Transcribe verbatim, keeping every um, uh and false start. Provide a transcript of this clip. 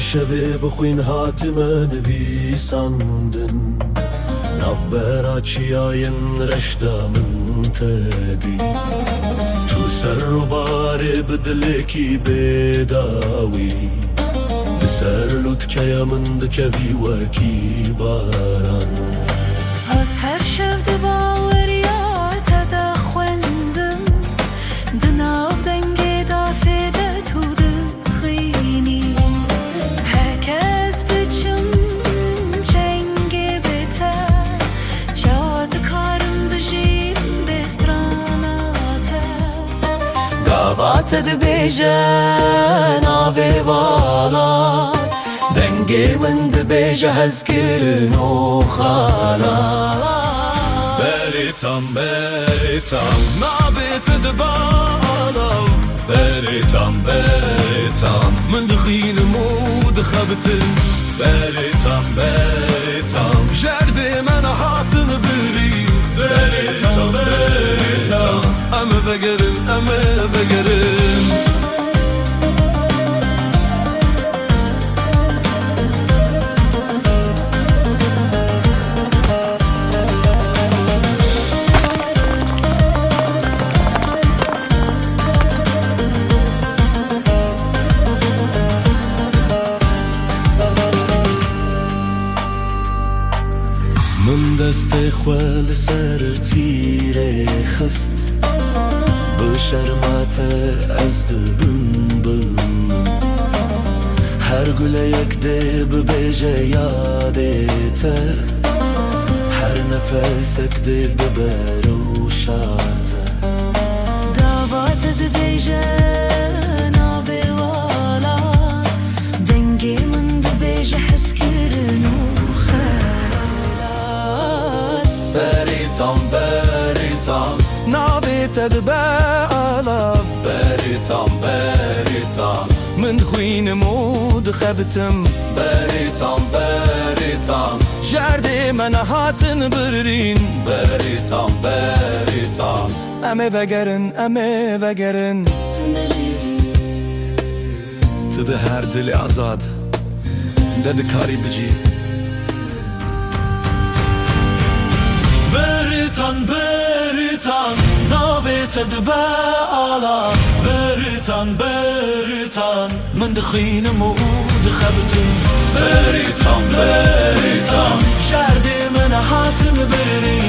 Şevê bi xwîn hatime nivîsandin, navbera çiyayên reş de min te dî. Tu ser û barê bi dilekî bêdawî, li ser lûtkeya min dikevî wekî baran. Ez her şev di baweriya te de xwendim, di nav dengê dafê de tu dixwînî. Heke ez biçim çengê bê te, çawa dikarim bijîm bê strana te? Gava te dibêje navê welat, dengê min dibêje hezkirin û xelat. Berê tam, berê tam, navê te dibe alav. Berê tam, berê tam, min dixwînim û dixebitim. Berê tam, berê tam, jerdê me nehatin birîn. Berê tam, berê tam, em ê vegerin, em ê vegerin. Min destê xwe li ser tîrê xist, bi şerma te ez dibim bil. Her guleyek dê bibêje yadê te, her nefesek dê bibe rewşa te. Gava te dibêje navê welat, dengê min dibêje hezkirin û xelat. Berê tam, berê tam, navê te dibe alav. Berê tam, berê tam, min dixwînim û dixebitim. Berê tam, berê tam, jerdê me nehatin birîn. Berê tam, berê tam, em ê vegerin, em ê vegerin. Tu di her dilê azad de dikarî bicî. Beritan, Beritan, navê te dibe ala. Beritan, Beritan, min dixwînim û dixebitim. Beritan, Beritan, jerdê me nehatin birîn.